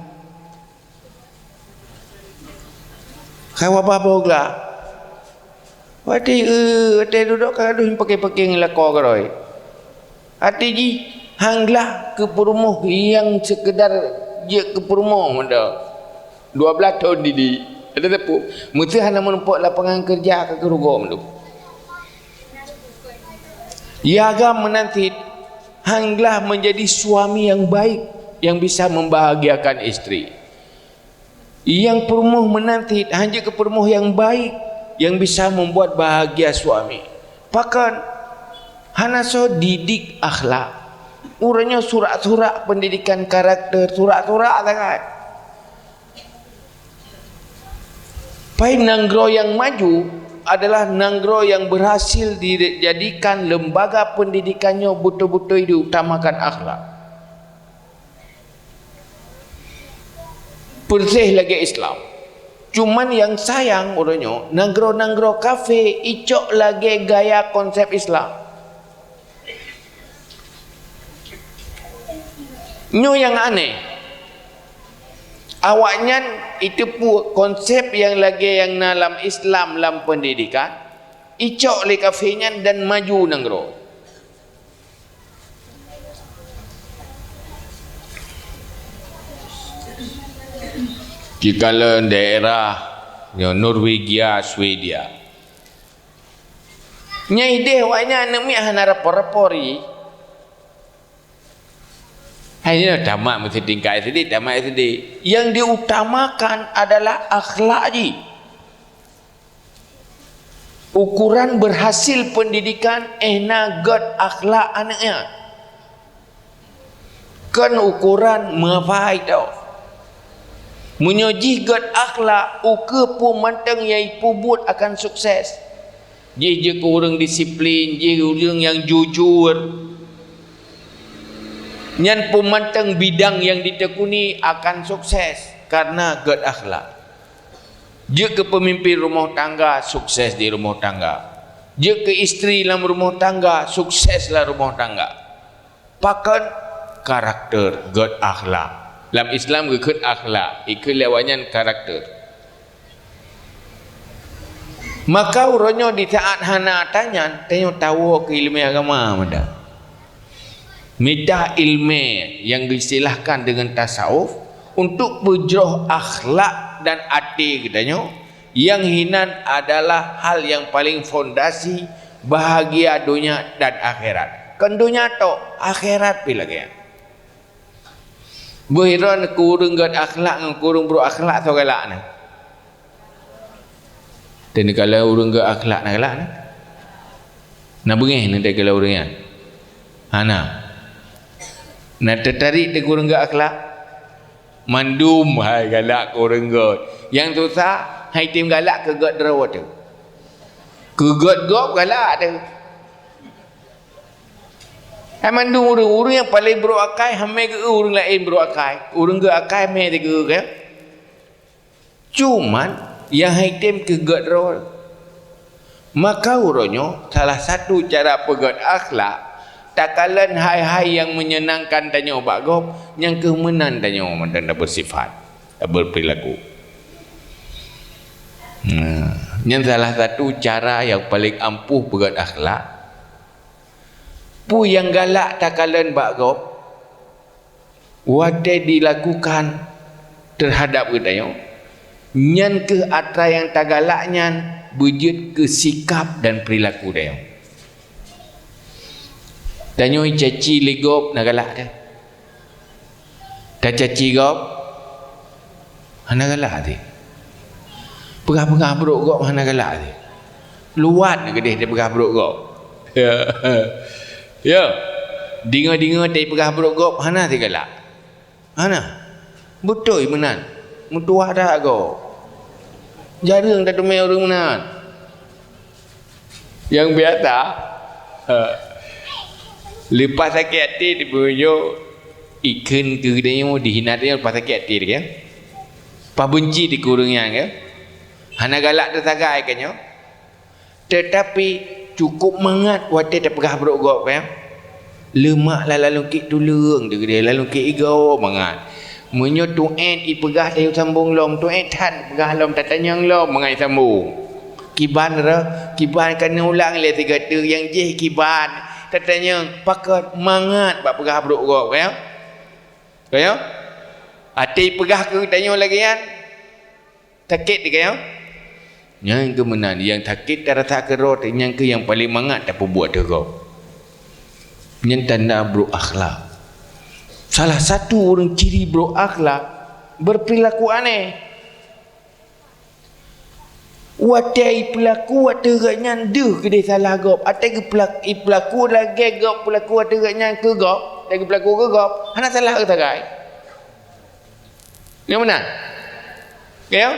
Ka dua blaih boh glah. Watée, eh, watée dudoe ka gadôh paké-paké ngon lakoe keudroe. Até jih han glah keu peurumoh nyang seukeudar jeuet keu peurumoh mantong. Dua blaih thon didik. Ada teupeu. Meuseu hana meurumpok lapangan keureuja ka keurugoe mandum. Ya agam meunan cit, han glah menjadi suami yang baik yang bisa membahagiakan istri. Nyang peurumoh meunan cit, han jeuet keu peurumoh nyang baik, nyang bisa membuat bahagia suami. Pakon? Hana soe didik akhlak. Uroe nyoe surak-surak pendidikan karakter, surak-surak sangat. Pai nanggroe nyang maju adalah nanggroe nyang berhasil dijadikan lembaga pendidikan nyoe beutôi-beutôi diutamakan akhlak. Persis lagée Islam. Cuman nyang sayang uroe nyoe, nanggroe-nanggroe kafé icok lagée gaya konsep Islam. Nyoe nyang aneh. Awaknyan iteupeue konsep nyang lagée nyang na lam Islam lam pendidikan, icok lé kafé nyan dan maju nanggroe. Jikalon daerah nyoe Norwegia, Swedia. Nyang ideh awaknyan aneuk miet hana rapor-rapor jih. Hai nyoe tamat meusti tingkat S D, tamat S D. Nyang diutamakan adalah akhlak jih. Ukuran berhasil pendidikan éh na gét akhlak aneuk nyan. Kon ukuran meuhafai tôh. Meunyoe jih gét akhlak, ukeue peue mantong nyang ipeubuet akan sukses. Jih jeuet keu ureuëng disiplin, jih ureuëng nyang jujur. Nyan peue mantong bidang nyang ditekuni akan sukses kareuna gét akhlak. Jeuet keu peumimpén rumoh tangga, sukses di rumoh tangga. Jeuet keu istri lam rumoh tangga, sukses lam rumoh tangga. Pakon? Karakter, gét akhlak. Lam Islam geukheun akhlak, ikheun lé awaknyan karakter. Maka uroe nyoe di saát hana atra nyan, tanyoe tawoe keu iéleumé agama mantong. Mita iéleumé nyang geuistilahkan deungon tasawuf untuk peujroh akhlak dan até geutanyoe, nyang hinan adalah hal nyang paleng fondasi bahagia donya dan akhirat. Kon donya tok, akhirat pih lagée nyan. Boh droeneuh keu ureuëng gét akhlak ngon keu ureuëng brok akhlak soe galak na? Teuneukala ureuëng gét akhlak na galak na? Na beungéh na teuneukala ureuëng nyan? Hana. Na teutarek teuh keu ureuëng gét akhlak? Mandum hai galak keu ureuëng gét. Nyang susah hai tem galak keu gét droe teuh. Keu gét gob galak teuh. Hai mandum ureuëng, ureuëng nyang paleng brok akai hamé geu ureuëng laén brok akai. Ureuëng gét akai mé teuh geu kan? Cuman nyang hai tem keu gét droe. Maka uroe nyoe salah satu cara peugét akhlak, takalon hai-hai nyang meunyeunangkan tanyoe bak gob, nyang keuh meunan tanyoe mantong tabeusifat, tabeuperilaku. Nah, nyan salah satu cara nyang paleng ampuh peugét akhlak. Peue nyang galak takalon bak gob, watée dilakukan teuhadab geutanyoe, nyan keuh atra nyang tagalak nyan beujeuet keu sikab dan peurilaku tanyoe. Tanyoe caci lé gob na galak teuh. Tacaci gob hana galak teuh. Peugah-peugah brok gob hana galak teuh. Luwat na keudeh tapeugah brok gob. Ya. Ya. Deungoe-deungoe tapeugah brok gob hana teuh galak. Hana. Beutôi meunan. Meutuwah that gob. Jareueng tateumé ureuëng meunan. Nyang biasa, ha, leupah sakét até di meunyoe ikheun keu geutanyoe, dihina tanyoe, leupah sakét até teuh kan. Pabenci di ureuëng nyan kan. Hana galak teuh sagai kan nyoe. Teutapi cukôp mangat watée tapeugah brok gob kan. Leumak lah lalong kik tuleueng teuh keudeh, lalong kik igoe mangat. Meunyoe tuét ipeugah tayue sambong lom, tuét that ipeugah lom, tatanyong lom mangat isambong. Kiban reuh, kiban ka neulang lé sigoe teuk nyang jih kiban. Tatanyong pakon mangat bak peugah brok gob, ka nyo? Ka nyo? Até ipeugah keu tanyoe lagée nyan. Sakét teuh ka nyo? Nyan keuh meunan, nyang sakét tarasa keudroe teuh, nyan keuh nyang paleng mangat tapeubuet teuh gob. Nyan tanda brok akhlak. Salah satu ureuëng ciri brok akhlak, berperilaku aneh. Watée ipeulaku ateueh gobnyan deuh keudeh salah gob, até geupeulah-, ipeulaku lagée gob peulaku ateueh gobnyan keu gob, até geupeulaku keu gob, hana salah sagai. Nyang meunan. Oke, ya?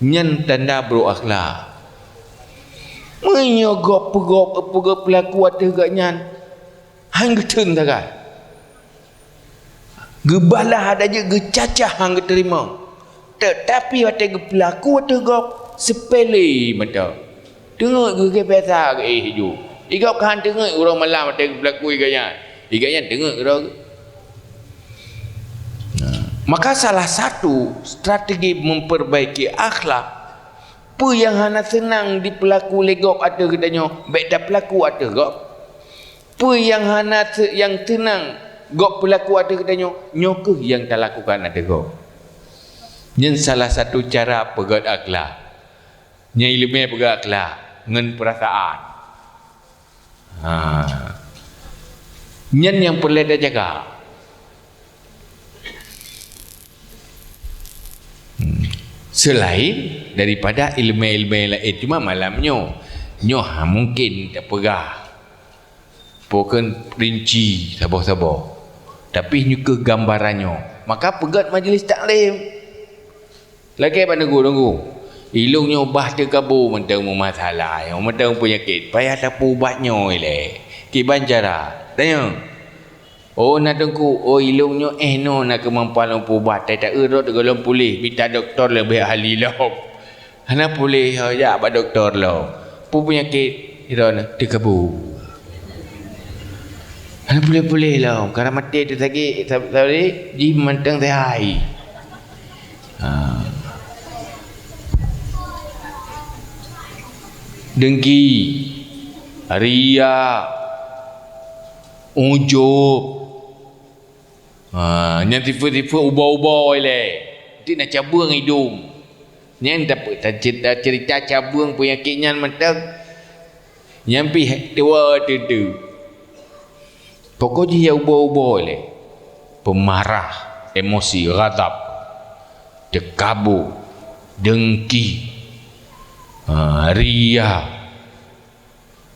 Nyan tanda brok akhlak. Meunyoe gob peugop, peugop peulaku ateueh gobnyan, han geutheun sagai. Geubalah adak jeuet geucacah han geuteurimong. Teutapi watée geupeulaku ateueh gob, seupele mantong. Teungeut geuh biasa geuéh ju. Igob ka han teungeut uroe malam watée geupeulaku igob nyan. Igob nyan teungeut uroe. Nah, maka salah satu strategi memperbaiki akhlak, peue nyang hana seunang dipeulaku lé gob ateueh geutanyoe, bék tapeulaku ateueh gob. Peue nyang hana se-, nyang seunang gob peulaku ateueh geutanyoe, nyoe kheueh nyang talakukan ateueh gob. Nyan salah satu cara peugét akhlak. Nyang ileumé peugét akhlak ngon peurasaan. Ha. Nyan nyang peureulée tajaga. Hmm. Selain daripada ileumé-ileumé laén, cuma malam nyoe, nyoe ha mungken tapeugah. Pakon rinci saboh-saboh. Tapi nyoe kheueh gambaran nyoe. Maka peugét majlis taklim. Lakée bak teungku-teungku. Ilong nyoe bah teukabo mantong meumasalah, nyoe mantong peunyakét. Payah tapeuubat nyoe ilée. Kiban cara? Tanyong. Oh, na teungku, oh, ilong nyoe éh noe na keumampuan lôn peuubat. Taeu rot gohlom puléh, mita dokto leubeh ahli lom. Hana puléh, ho jak bak dokto lom. Peue peunyakét droeneuh? Teukabo. Hana puléh-puléh lom, karena maté teusakét, sa-, sabe jih mantong seuhat. Ha. Dengki, ria, ujub. Ha, nyan sifeuet-sifeuet ubau-ubau ilée. Ti na cabeueng idum. Nyan tape-, tace-, taceurita cabeueng peunyakét nyan mantong. Nyan pih tuwoe teuntu. Pokok jih ya ubau-ubau ilée. Pemarah, emosi, ghadab, teukabo, dengki, ha, ria.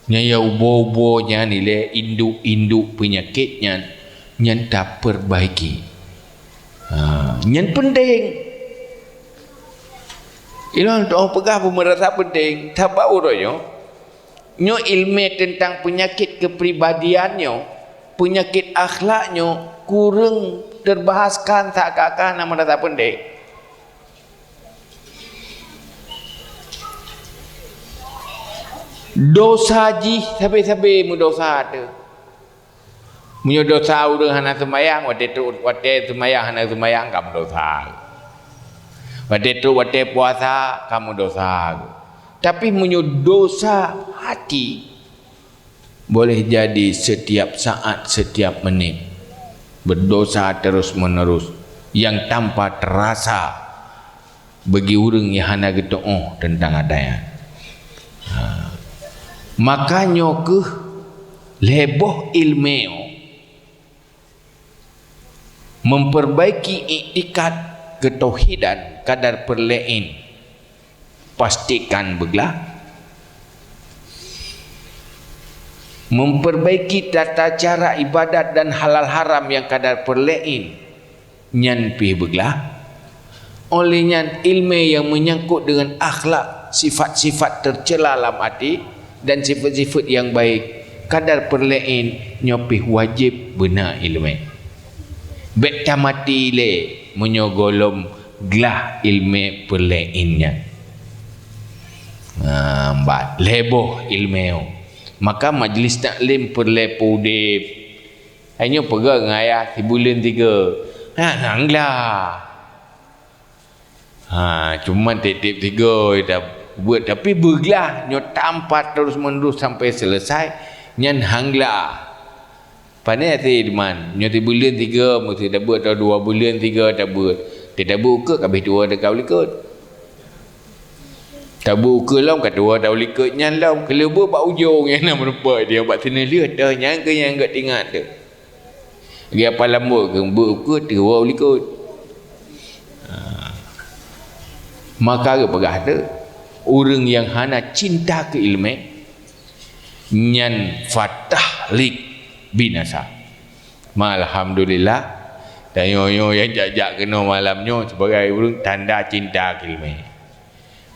Nyan ya ubau-ubau nyan ilée, induk-induk peunyakét nyan, nyan tapeurbaiki. Ha, nyan peunteng. Ilôn tuoh peugah beumeurasa peunteng, sabab uroe nyoe, nyoe ileumé teuntang peunyakét keupribadian nyoe, peunyakét akhlak nyoe kureueng teubahaskan, seakan-akan na meurasa peunteng. Dosa jih sabe-sabe meudosa teuh. Meunyoe dosa ureuëng hana seumayang, watée trok watée seumayang hana seumayang ka meudosa. Watée trok watée puasa ka meudosa. Tapi meunyoe dosa hati, boleh jadi setiap saat, setiap menit berdosa terus-menerus yang tanpa terasa bagi ureuëng nyang hana geuteuoh teuntang ata nyan. Ha. Maka nyoe kheueh lhée boh iéleumé nyoe, memperbaiki iktikad keutauhidan kadar peureulée in. Pastikan beuglah. Memperbaiki tata cara ibadat dan halal haram nyang kadar peureulée in. Nyan pih beuglah. Óh lheueh nyan, iéleumé nyang meunyangkot deungon akhlak, sifat-sifat teucela lam até, dan sifat-sifat nyang baik, kadar peureulée in nyoe pih wajéb beuna iéleumé. Bék tamaté lé meunyoe gohlom glah iéleumé peureulée in nyan. Nah, bat lhée boh iéleumé nyoe. Maka majlis taklim peureulée peudeb. Hai nyoe peugah ngon ayah sibuleuen tiga. Ha, nyan glah. Ha, cuman tieb-tieb tiga dah buet, tapi beuglah nyoe tampat terus-menerus sampai selesai, nyan han glah. Pane ati man, nyoe sibuleuen tiga meusti tabeuet, atau dua buleuen tiga tabeuet. Ti tabeuet ukeue ka abéh dua dekat likot. Tabeuet ukeue lom ka dua tahu likot nyan lom, keuleubeuet bak ujong nyang na meureumpok dia bak sineulheueh teuh nyan keuh nyang geutingat teuh. Lagi apa lambok keu beuet ukeue tiga tahu likot. Ha. Maka geupeugah teuh, ureuëng nyang hana cinta keu iéleumé, nyan fatahlik binasa. Ma alhamdulillah, tanyoe-nyoe nyang jak-jak keunoe malam nyoe sibagai ureuëng tanda cinta keu iéleumé.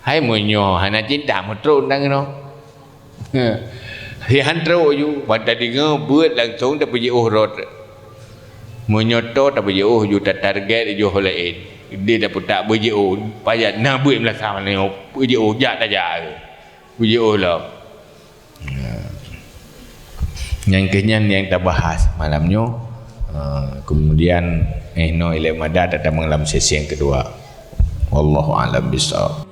Hai meunyoe hana cinta, meutrok tang inoe. Hi han trok ju, ban tadeungoe beuet langsong tapeujiôh rot. Meunyoe to tapeujiôh ju, tatarget ju ho laén. Di dapeutak beujiôh, payah na beuet meulasa manoe, beujiôh jak tajak. Beujiôh lom. Nyang keunyan nyang tabahas malam nyoe. Ah, kemudian, eh, no ilée mada tatamong lam sesi yang kedua. Wallahu a'lam bishawab.